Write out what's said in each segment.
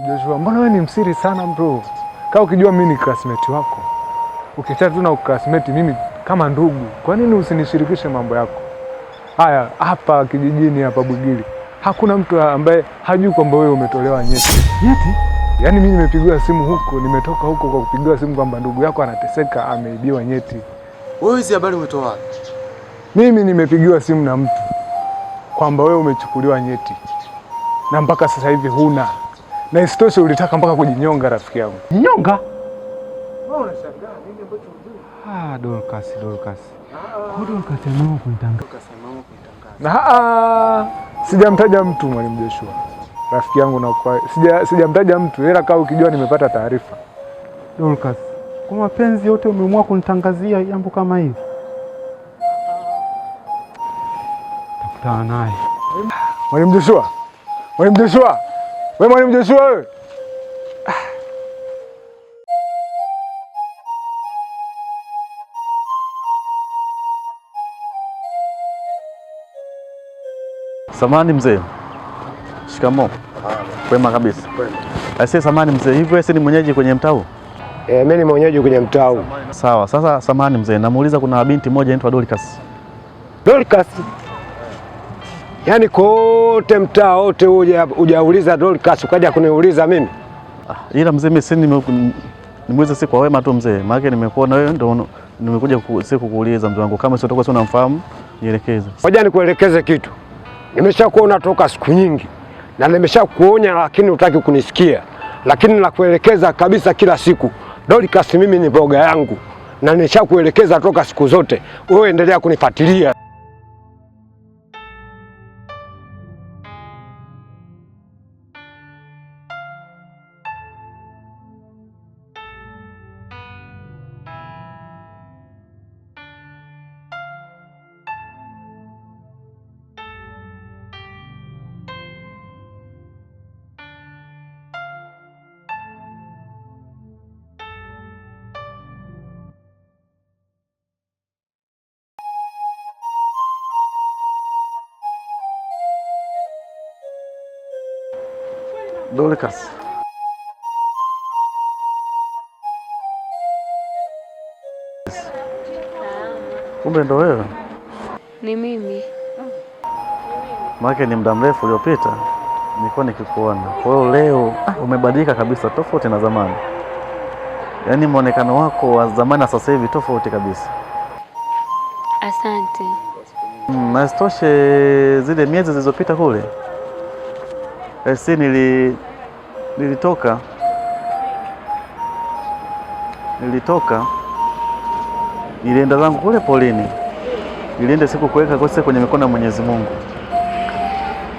Joshua, mbona wewe ni msiri sana bro? Kama ukijua mimi ni classmate wako. Ukiachana tu na classmate, mimi kama ndugu, kwa nini usinishirikishe mambo yako? Haya, hapa kijijini hapa Bwigili hakuna mtu ambaye hajui kwamba wewe umetolewa nyeti. Nyeti? Yaani mimi nimepigiwa simu huko, nimetoka huko kwa kupigiwa simu kwamba ndugu yako anateseka, ameibiwa nyeti. Wewe hizi habari umetoa wapi? Mimi nimepigiwa simu na mtu kwamba wewe umechukuliwa nyeti na mpaka sasa hivi huna, na isitoshe ulitaka mpaka kujinyonga, rafiki yangu. Jinyonga? Wewe unashangaa nini ambacho hujui? Ah, Dorcas, Dorcas. Kwa Dorcas ameamua kunitangaza. Na sijamtaja mtu Mwalimu Joshua, rafiki yangu, na kwa sijamtaja mtu, ila kama ukijua nimepata taarifa. Dorcas, kwa mapenzi yote umeamua kunitangazia jambo kama hili? Takutana naye. Mwalimu Joshua, Mwalimu Joshua, wewe Mwalimu Joshua wewe. Samahani mzee. Shikamoo. Kwema kabisa. Aisee, samahani mzee, hivi wewe si ni mwenyeji kwenye mtaa huu? Mimi ni mwenyeji kwenye mtaa huu. Sawa. Sasa samahani mzee, namuuliza kuna binti moja inaitwa Dorcas. Dorcas? Yaani kote mtaa wote hujauliza Dorcas ukaja kuniuliza mimi? Ila mzee mimi si nimuulize si kwa wema tu mzee, maana nimekuona wewe ndio nimekuja si kukuuliza mzee wangu, kama sio utakuwa si unamfahamu nielekeze. Ngoja nikuelekeze kitu. Nimeshakuona toka siku nyingi na nimeshakuonya, lakini hutaki kunisikia. Lakini nakuelekeza kabisa kila siku. Dorcas mimi ni mboga yangu na nimeshakuelekeza toka siku zote. Wewe endelea kunifuatilia. Dorcas. Kumbe ndo wewe? Ni mimi. Maana ni muda mrefu uliopita nilikuwa nikikuona. Kwa hiyo leo umebadilika kabisa, tofauti na zamani. Yaani muonekano wako wa zamani na sasa hivi tofauti kabisa. Asante. Na isitoshe zile miezi zilizopita kule si nilitoka nilienda zangu kule polini. Nilienda siku kuweka kose kwenye mikono ya Mwenyezi Mungu.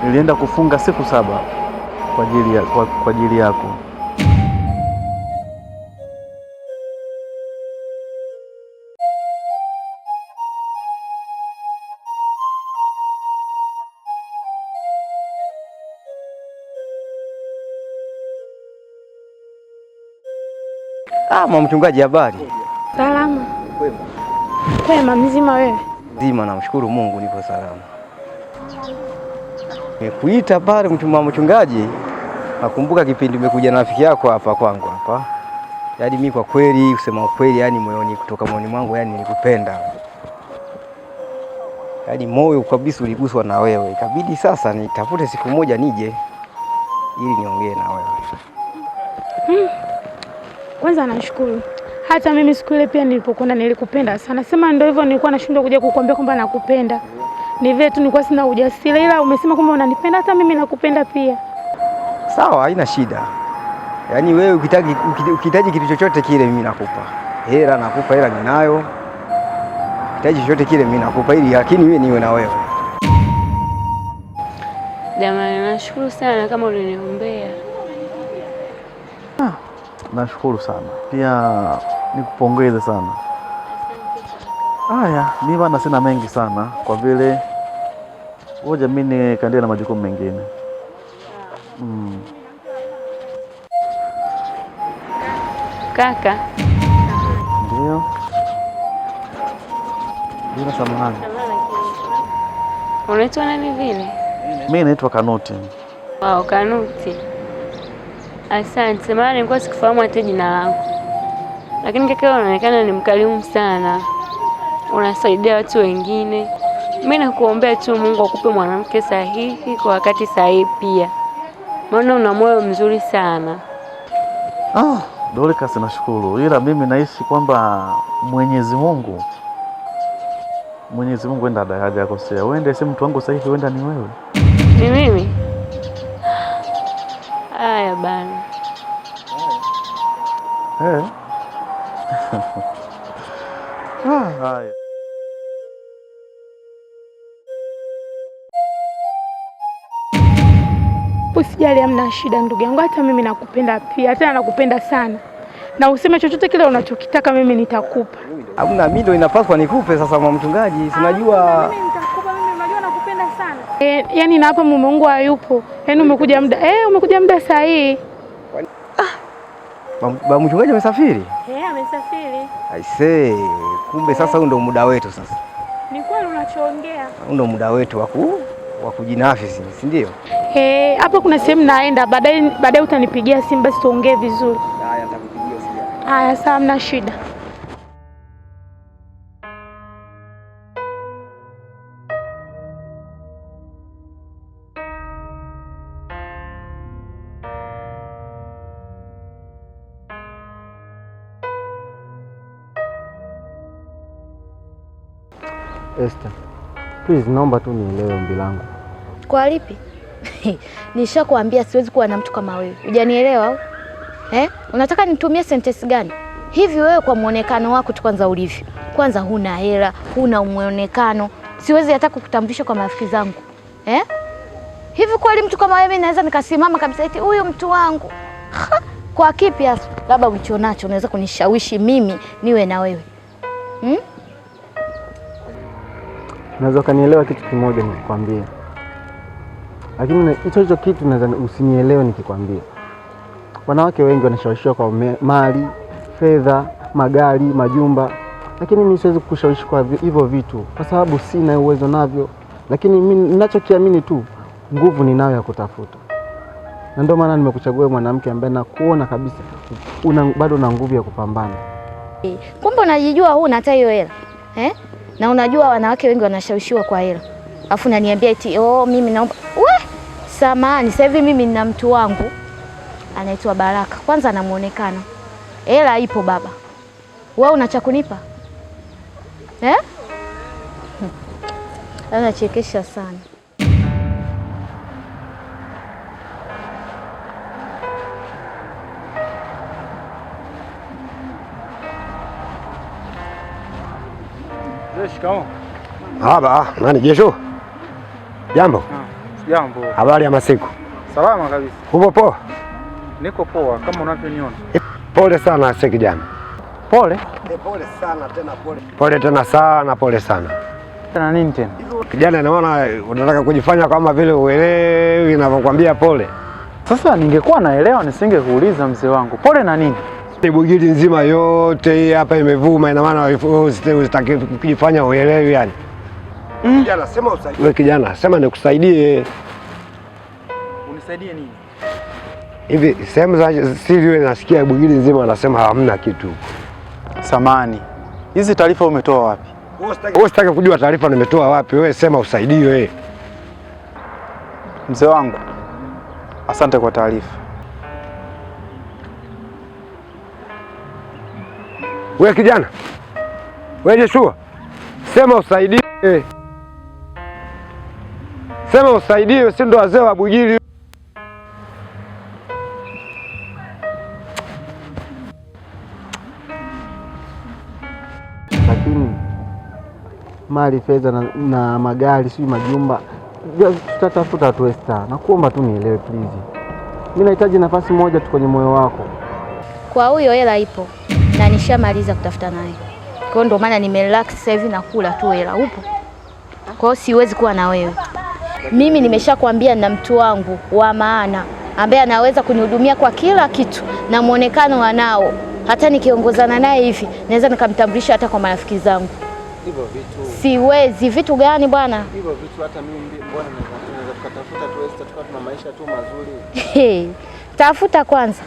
Nilienda kufunga siku 7 kwa ajili yako. Mama mchungaji, habari? Salama. Kwema, mzima wewe? Mzima, namshukuru Mungu niko salama. Nimekuita pale mama mchungaji, nakumbuka kipindi umekuja na rafiki yako hapa kwangu hapa. Yaani mimi kwa kweli, kusema kweli, yani moyoni, kutoka moyoni mwangu, yani nilikupenda. Yaani moyo kabisa uliguswa na wewe. Ikabidi sasa nitafute siku moja nije ili niongee na wewe. Kwanza nashukuru. Hata mimi siku ile pia nilipokuona nilikupenda sana. Sema ndio hivyo, nilikuwa nashindwa kuja kukuambia kwamba nakupenda. Ni vile tu nilikuwa sina ujasiri, ila umesema kwamba unanipenda, hata mimi nakupenda pia. Sawa, haina shida. Yaani wewe ukihitaji kitu chochote kile mimi nakupa. Hela nakupa, hela ninayo. Ukihitaji chochote kile mimi nakupa, ili lakini mimi niwe na wewe. Jamani, nashukuru sana kama uliniombea. Nashukuru sana. Pia nikupongeze sana. Haya, mimi bana sina mengi sana kwa vile ngoja mimi nikaendelee na majukumu mengine. Kaka. Ndio. Bila samahani. Unaitwa nani vile? Mimi naitwa Kanuti. Wow, Kanuti. Asante, maana nilikuwa sikufahamu hata jina lako. Lakini kaka, unaonekana ni mkarimu sana, unasaidia watu wengine. Mimi nakuombea tu Mungu akupe mwanamke sahihi kwa wakati sahihi pia, maana una moyo mzuri sana. Dorcas, nashukuru, ila mimi nahisi kwamba Mwenyezi Mungu wenda hajakosea. Wende si mtu wangu sahihi, wenda ni wewe. Ni mimi? Haya bana. Haya. Usijali, hamna shida ndugu yangu, hata mimi nakupenda pia, tena nakupenda sana. Na useme chochote kile unachokitaka mimi nitakupa. Hamna, mimi ndio inapaswa nikupe sasa mama mchungaji, si unajua mimi nitakupa, mimi unajua nakupenda sana. Yani na hapa mume wangu hayupo. Yaani umekuja muda, umekuja muda sahihi. Baba mchungaji amesafiri? Amesafiri. Aisee, kumbe sasa huu ndio muda wetu sasa. Ni kweli unachoongea. Huu ndio muda wetu wa kujinafsi, si ndio? Hapo kuna sehemu naenda, baadaye utanipigia simu basi tuongee vizuri. Haya, nitakupigia usijali. Haya, sawa, hamna shida. Esther, please naomba tu nielewe ombi langu. Kwa lipi? Nishakwambia siwezi kuwa na mtu kama wewe. Hujanielewa au? Unataka nitumie sentence gani? Hivi wewe kwa muonekano wako tu kwanza ulivyo. Kwanza huna hela, huna muonekano. Siwezi hata kukutambulisha kwa marafiki zangu. Hivi kweli mtu kama wewe mimi naweza nikasimama kabisa eti huyu mtu wangu? Ha, kwa kipi hasa? Labda ulichonacho unaweza kunishawishi mimi niwe na wewe. Unaweza kanielewa kitu kimoja nikikwambia. Lakini hicho kitu naweza usinielewe nikikwambia. Wanawake wengi wanashawishiwa kwa mali, fedha, magari, majumba. Lakini mimi siwezi kukushawishi kwa hivyo vitu kwa sababu sina uwezo navyo. Lakini mimi ninachokiamini tu, nguvu ninayo ya kutafuta. Na ndio maana nimekuchagua mwanamke ambaye nakuona kabisa una bado una nguvu ya kupambana. Kumbe unajijua huna hata hiyo hela. Na unajua wanawake wengi wanashawishiwa kwa hela. Alafu unaniambia eti mimi naomba. We, samahani, sasa hivi mimi nina mtu wangu anaitwa Baraka. Kwanza ana muonekano. Hela ipo baba. Wewe una cha kunipa? Anachekesha sana. Shikamoo. Haba, nani Jesho? Jambo. Jambo. Habari ya masiku? Salama kabisa. Upo poa? Niko poa kama unavyoniona. Pole sana sasa kijana. Pole? Pole sana tena pole. Pole tena sana, pole sana. Tena nini tena? Kijana, naona unataka kujifanya kama vile uelewi ninavyokuambia pole. Sasa ningekuwa naelewa nisingekuuliza mzee wangu. Pole na nini? Bugili nzima yote hii hapa imevuma, ina maana usitaki kujifanya uelewi yani. Kijana, sema usaidie. Wewe kijana, sema nikusaidie. Unisaidie nini? Hivi sehemu za siri wewe nasikia Bugili nzima wanasema hamna kitu. Samani, hizi taarifa umetoa wapi? Wewe usitaki kujua taarifa nimetoa wapi, wewe sema usaidie. Mzee wangu, asante kwa taarifa. Wewe kijana, wewe Joshua, sema usaidie. Sema usaidie, si ndo wazee wa Bugili. Lakini mali, fedha na magari, si majumba, tutatafuta tu Esther. Nakuomba tu nielewe please. Mimi nahitaji nafasi moja tu kwenye moyo wako. Kwa huyo hela ipo na nishamaliza kutafuta naye. Kwa hiyo ndio maana nimerelax sasa hivi nakula tu hela upo. Kwa hiyo siwezi kuwa na wewe. Mimi nimeshakwambia na mtu wangu wa maana ambaye anaweza kunihudumia kwa kila kitu na muonekano anao. Hata nikiongozana naye hivi naweza nikamtambulisha hata kwa marafiki zangu. Hivyo vitu. Siwezi. Vitu gani bwana? Hivyo vitu hata mimi mbona naweza tukatafuta tu Esther tukawa tuna maisha tu mazuri. Tafuta kwanza.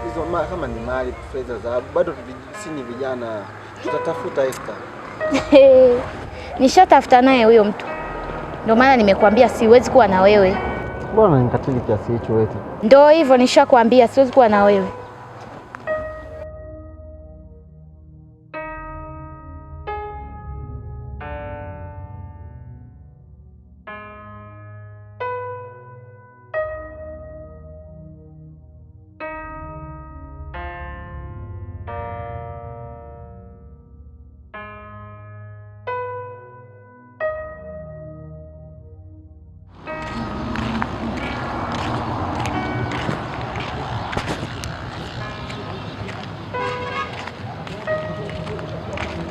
Hizo kama ni mali, fedha, dhahabu, bado si ni vijana. Tutatafuta Esther. Nishatafuta naye huyo mtu. Ndio maana nimekuambia siwezi kuwa na wewe. Mbona unanikatili kiasi hicho eti? Ndio hivyo, nishakwambia siwezi kuwa na wewe.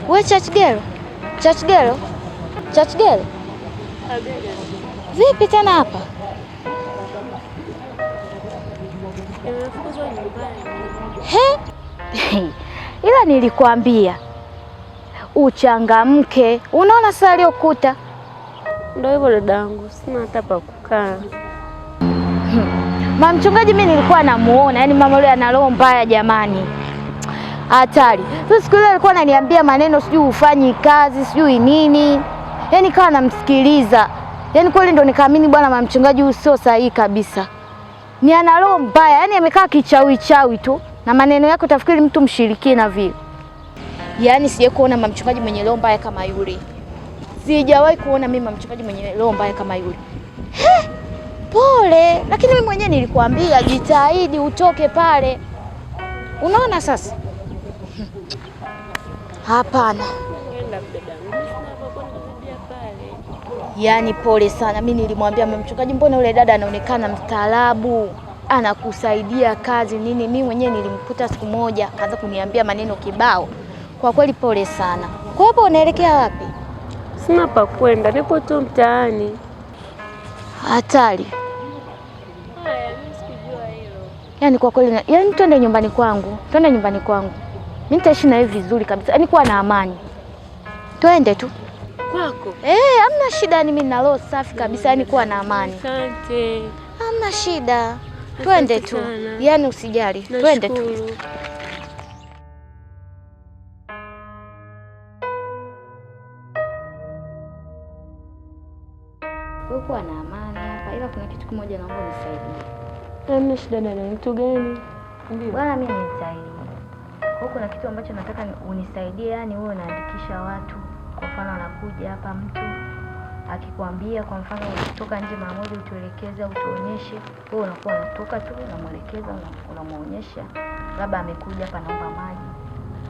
We church girl, church girl, church girl. Vipi tena hapa? Nimefukuzwa nyumbani. He? Ila nilikwambia uchangamke. Unaona sasa aliyokuta. Ndio hivyo dadangu, sina hata pa kukaa. Mama mchungaji mimi nilikuwa namuona, yaani mama yule ana roho mbaya jamani. Hatari. Sasa siku ile alikuwa ananiambia maneno sijui ufanyi kazi, sijui nini. Yaani kawa namsikiliza. Yaani kweli ndo nikaamini bwana mama mchungaji huyu sio sahihi kabisa. Ni ana roho mbaya, yaani amekaa kichawi chawi tu na maneno yake utafikiri mtu mshirikina vile. Yaani sijawahi kuona mama mchungaji mwenye roho mbaya kama yule. Sijawahi kuona mimi mama mchungaji mwenye roho mbaya kama yule. He, pole, lakini mimi mwenyewe nilikuambia jitahidi utoke pale. Unaona sasa? Hapana. Yaani pole sana. Mimi nilimwambia mama mchungaji, mbona yule dada anaonekana mstaarabu, anakusaidia kazi nini. Mimi mwenyewe nilimkuta siku moja akaanza kuniambia maneno kibao. Kwa kweli pole sana. Kwa hapo unaelekea wapi? Sina pa kwenda, nipo tu mtaani. Hatari. Haya, mimi sikujua hilo. Yaani kwa kweli, yaani twende nyumbani kwangu. Twende nyumbani kwangu. Mimi nitaishi na wewe vizuri kabisa. Yaani kuwa na amani. Twende tu. Kwako? Hamna shida, yani mimi nina roho safi kabisa, yani kuwa na amani. Asante. Hamna shida. Twende tu. Yaani usijali. Twende tu. Wewe kuwa na amani hapa, ila kuna kitu kimoja naomba unisaidie. Hamna shida dada, mtu gani? Ndio. Bwana mimi ni mtaili. Kwa kuna kitu ambacho nataka unisaidie, yani wewe unaandikisha watu. Kwa mfano anakuja hapa mtu akikwambia kwa mfano kutoka nje mara moja utuelekeze au utuonyeshe, wewe unakuwa unatoka tu unamuelekeza, unamuonyesha. Labda amekuja hapa naomba maji,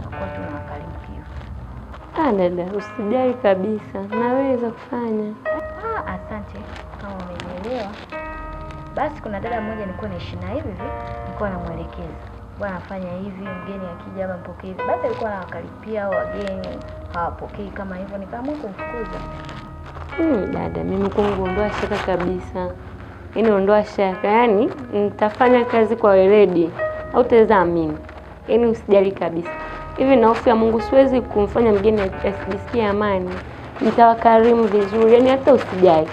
unakuwa tu unawakarimu hivyo. Ah dada, usijali kabisa, naweza kufanya. Ah, asante kama umenielewa. Basi kuna dada mmoja nilikuwa naishi naye hivi hivi, nilikuwa namuelekeza, bwana fanya hivi, mgeni akija hapa mpokee hivi. Basi alikuwa anawakaribia hao wageni, hawapokei kama hivyo, nikaamua kumfukuza. Dada, mimi kwangu ondoa shaka kabisa. Yaani ondoa shaka, yaani nitafanya kazi kwa weledi. Hautaweza amini. Yaani usijali kabisa. Hivi na hofu ya Mungu siwezi kumfanya mgeni asijisikie amani. Nitawakarimu vizuri, yaani hata usijali.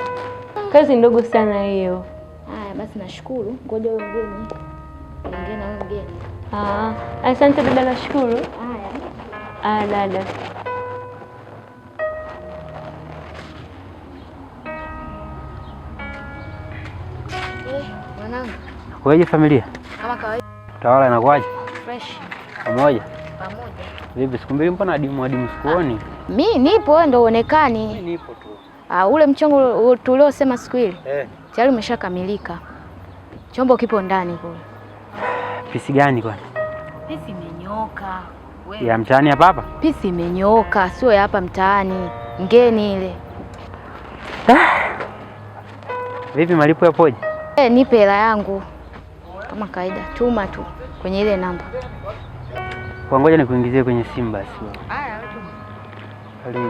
Kazi ndogo sana hiyo. Haya basi nashukuru. Ngoja wewe mgeni. Ongea na wewe mgeni. Ah, asante dada, nashukuru. Haya. Ah dada. Mwanangu. Weje familia? Kama kawaida. Tawala inakuaje? Fresh. Pamoja. Pamoja. Vipi siku mbili mbona adimu adimu sikuoni? Mimi nipo, wewe ndio uonekani. Mimi nipo tu. Ah, ule mchongo tuliosema siku ile. Tayari umeshakamilika. Chombo kipo ndani kule. Pisi gani kwani? Pisi imenyooka. Wewe. Ya mtaani hapa hapa? Pisi imenyooka, sio ya hapa mtaani. Ngeni ile. Vipi malipo yapoje? Nipe hela yangu. Kama kawaida, tuma tu kwenye ile namba. Kwa ngoja nikuingizie kwenye simu basi. Haya, tuma. Karibu.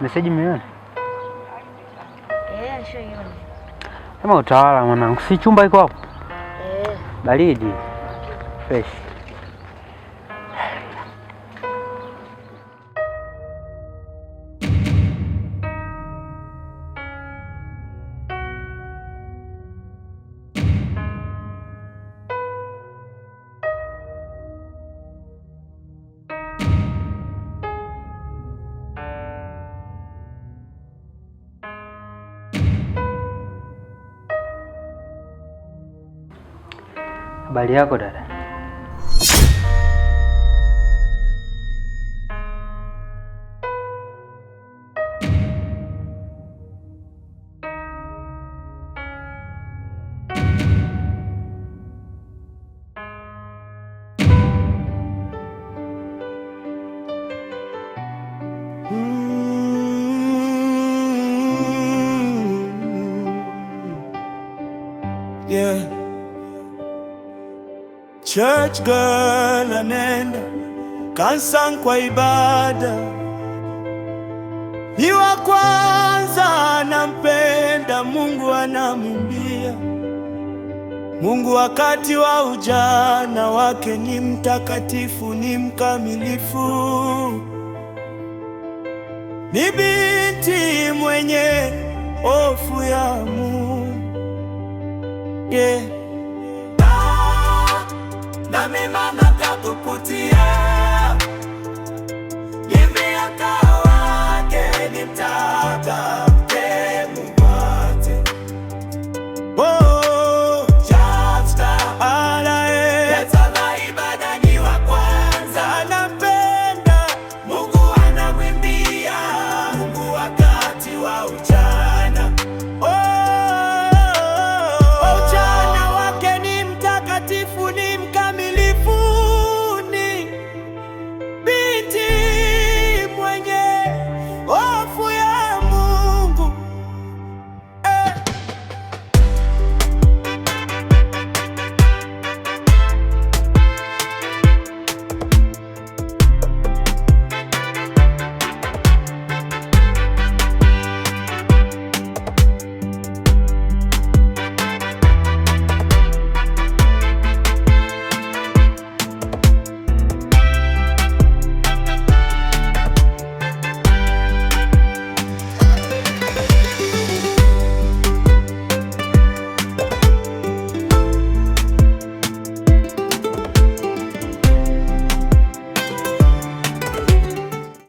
Message umeiona? Nishaiona. Kama utawala mwanangu, si chumba iko hapo? Baridi. Fresh. Habari yako dada? Yeah. Church girl anenda kansa kwa ibada, ni wa kwanza, anampenda Mungu, anamwimbia Mungu wakati wa ujana wake, ni mtakatifu, ni mkamilifu, ni binti mwenye hofu ya Mungu. Yeah.